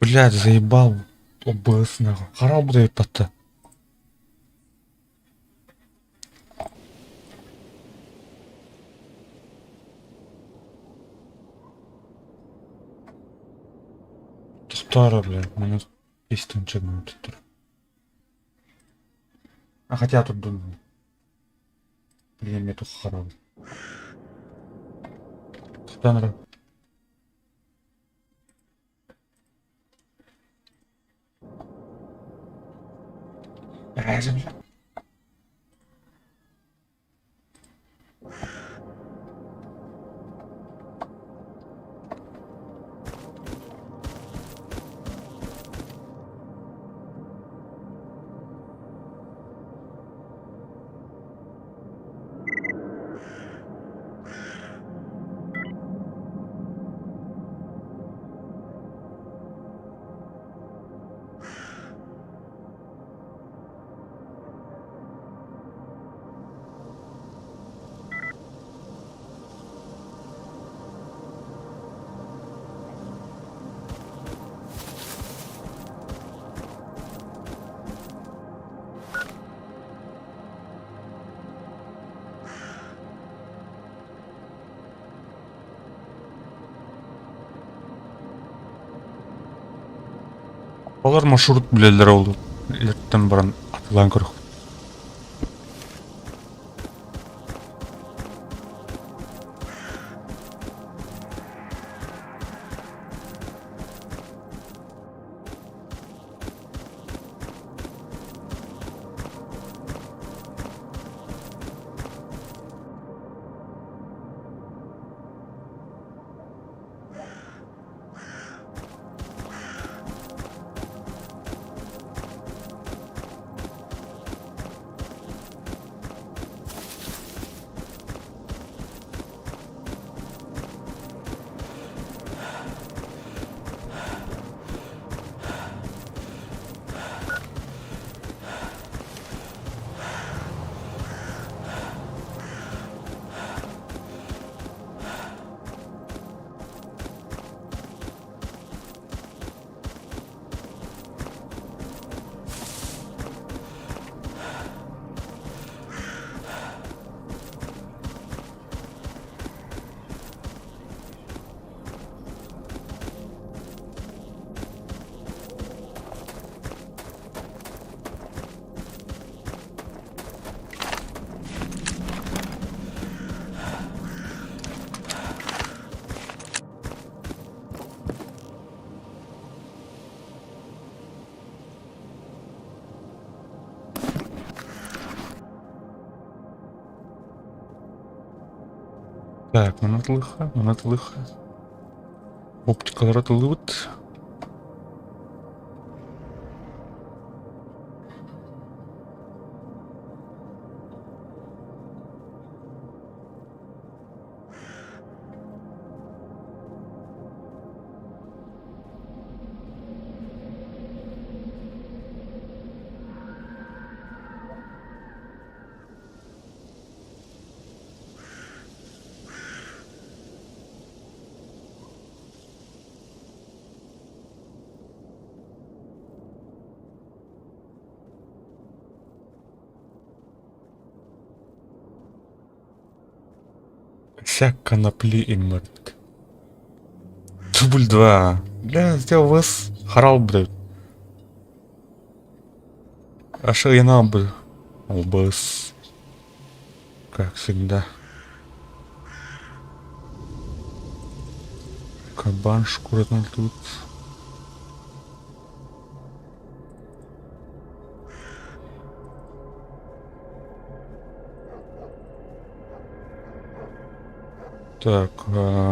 Блядь, заебал ОБС нахуй. Харал буду ебаться. Тохтоо блядь, минут 5 минут тур. А хотя тут думаю. Блин, мне тут харал. Тохтоо Олар маршрут билэллэрэ ол илэртэн баран атылаан көрөх. Так, манат лыха, манат лыха. Оптикалара тыллыбыт. Вся конопли и мертв. Дубль 2. Бля, сделал вас харал, блядь. Ошелена бы. ОБС. Как всегда. Кабан шкуратын тут. Так,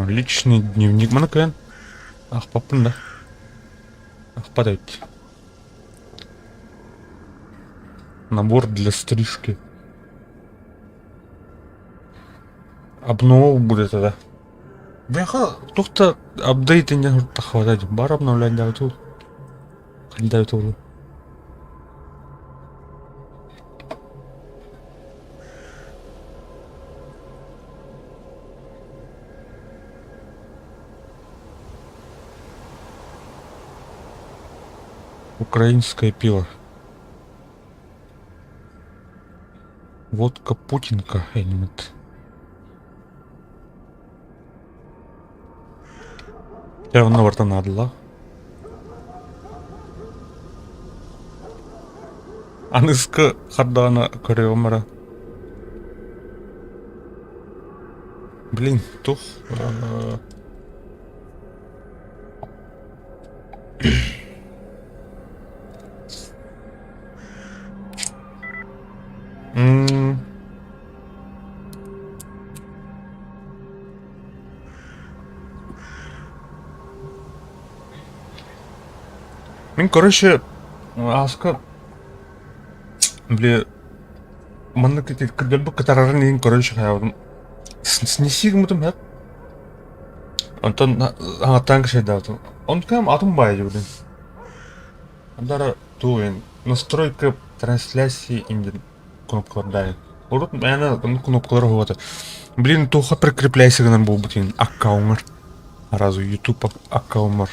личный дневник. Маныкын. Ахпаппын да. Ахпат эбит. Набор для стрижки. Обнову будет тогда. Бляха, туох апдейт инде хватать. Бар обновлять да тут. Когда это Украинское пиво. Водка Путинка энимит. Дьэ онно барыта наадалаах. Аныгыскы хардаҕына көрүөҕүм эрэ. Блин, тух М Мин, короче, ааска били маннык ити кырдьарбыт кытарарын иһин короче хайаабытым снеси гыммытым һэп онтон аҥаттаан кэсэйдаабытым онтукам атын баайы блин Андара тугун настройка трансляции индин кнопкалардаайын. Урут мээнэ кнопкалар уһугата. Блин, туохха прикрепляйся гынан буолбут иһин аккаунҥар. Сразу YouTube аккаунмар.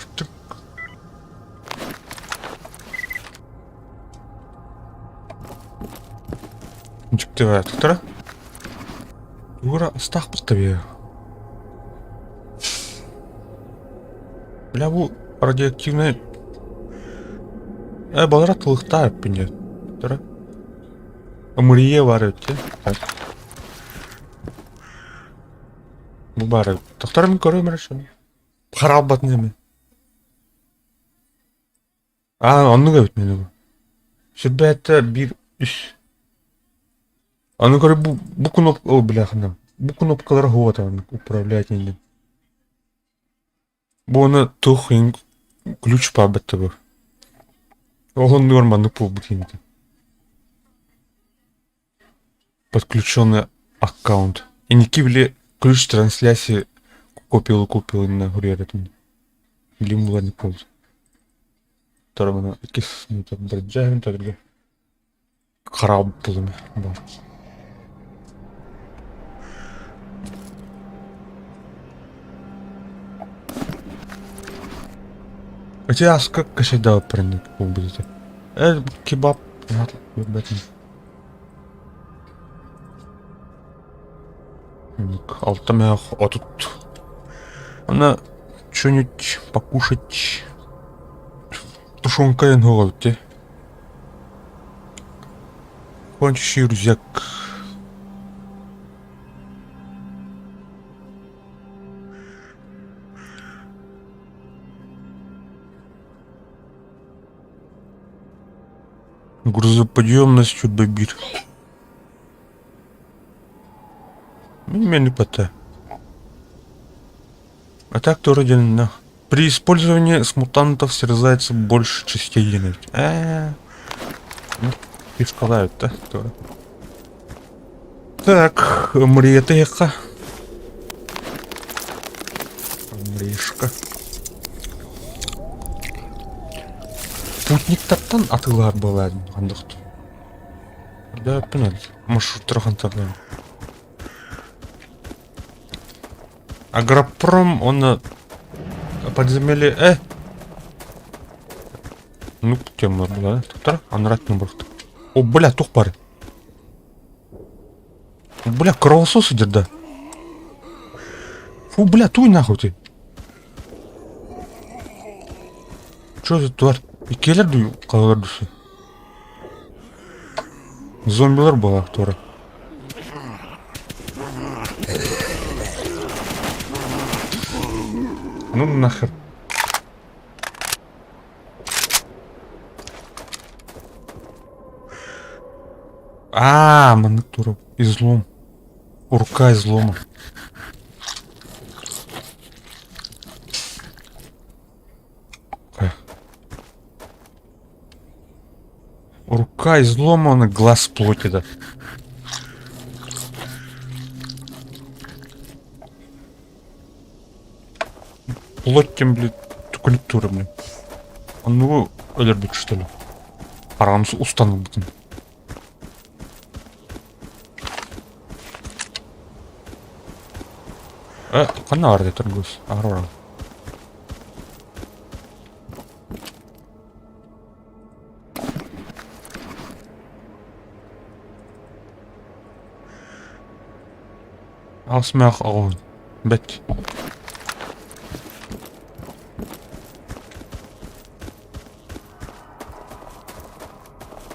Дьиктивая туттара. Ура, астаахпыт да Бля, бу радиоактивнай Э, балара тылыктаа эппин дьэ. Тура. Ымырия бар эбит дьэ. Бу баар эбит. Тохторум көрүөм эрэ шону. Харалбатын эми. Аа, оннук эбит мин бу. Сүрбээтэ биир үс. Аны көрө бу бу кнопка о бля ханна. Бу кнопкалара хуата управлять иннин. Бу уонна туох иһин ключ баабыт бу. Ол оннугар маннык буолбут инитэ. Подключенный аккаунт. Инники били ключ трансляции копиялы копиялы суруйар этим. Билим буланник буолбут. Торомана иккис бырдьаһын төргө. Хараабыт булуме бар. Эти аска кашайдаабыппар буолбут этэ. Э, кебаб көрбөтүм. Алта мөөх 30. Аны что-нибудь покушать. Тушенка эн дии. Кончущий рюкзак. Грузоподъемность чудо-бир. Мин пата. А так тоже на. При использовании с мутантов срезается больше частей единиц. Э, ну, фишкалают, да, тоже. Так, Мриетыха. Мришка. Путниктартан атыылаһар буолаарын хандыктын. Да, маршруттар хантан. Агропром, он подземелье... Э! Ну, тема была, да? Анрат не был. О, бля, тух пары. Бля, кровососы да. Фу, бля, туй нахуй ты. Чё за тварь? Иккиэлэр дуу, хаалар дуу Зомбилар буолаахтара. Ну нахер. Аа, маннык тура излом. Рука излома. Рука изломана, глаз плоти, да. Плоть тем, блядь, скульптура, блин. Ну, өлөрбүт что ли? Хараҕым устан ылбытым. Э, ханна баар этэ торгуус? Аһара баран. Аҕыс оҕуһун. Бэт.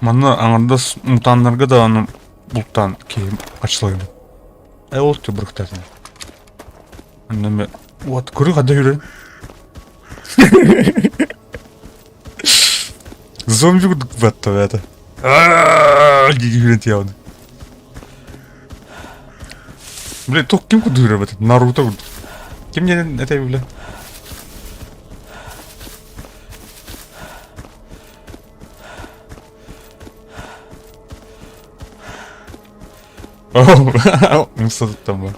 Манна аҥардас мутаннарга даҕаны бултаан киһи ачылыгын. Э ол түбүрүктэтин. Онно вот көрү хада жүрөн. Зомби курдук батта это. Дии жүрөн тиябын. Блин, туох ким курдук жүрөр бат? Наруто курдук. Ким диэн этэй бля? Умса туттан ба.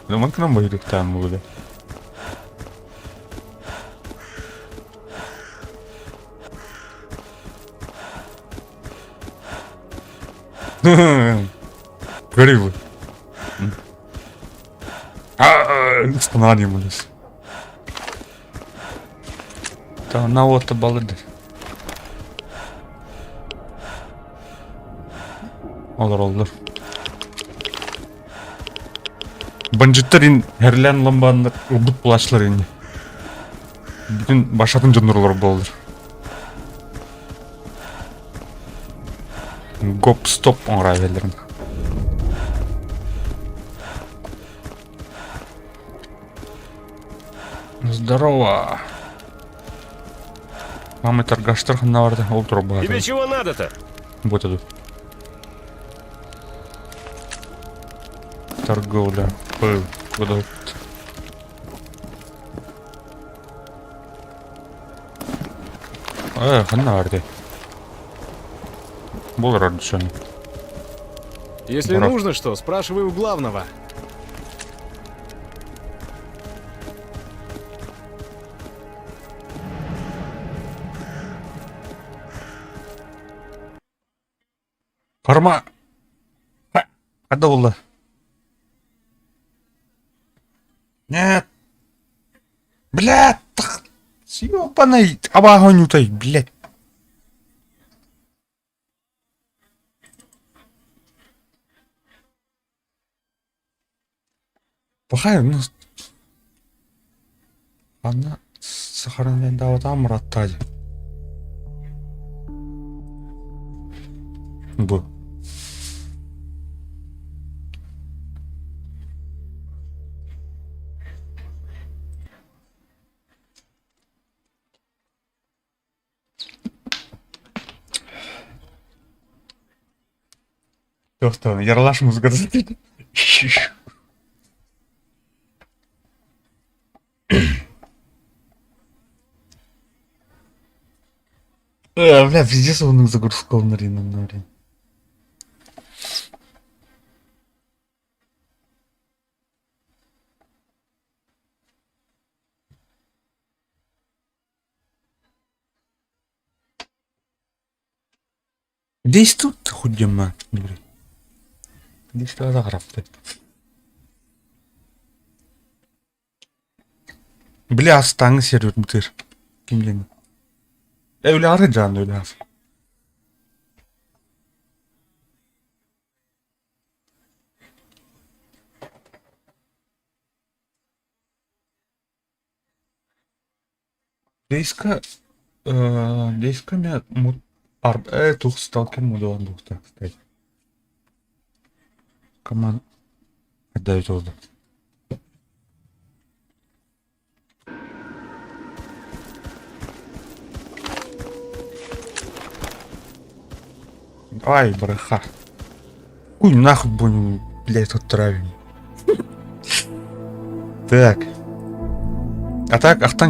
Манкынан байырыктаан бу бля. Көрүй Ыстанаан юмулус. На вот балыды. Олороллор. Бандьыттар ин хэрлээн ламбааннар ылбыт плащлар ини. Бүтүн башатын дьоннор олорор буолалар. Гоп-стоп оҥоро эбэллэрин. Здорово. Мама торгаштар ханна барда ол турар Тебе чего надо-то? Вот это. Торговля. П. Куда? Э, ханна барды. Болар ардышаны. Если Бра. нужно что, спрашивай у главного. Карма. Хада буолла? Нет. Блядь! Ёбаный абааһы оонньуутай, блядь. Пахай, ну... Ханна сохранендаабатаҕым мураттаа дии. Бу. Туох Яралаш музыката Э, бля, пиздец, он загрузка на блин. Здесь тут худема, блин. Здесь заграфты. Бля, астааҥҥы сервер бытыр. Ким диэн? Э, үлэҕэр сылдьаҕын дуо үлэҕэр? Дейска, Дейска эмиэ туох сталкер модула буолуохтаах, кстати. Команд отдавить oldu. Ай, браха. Хуй нахуй будем, блядь, тут травим. Так. А так, ахтан.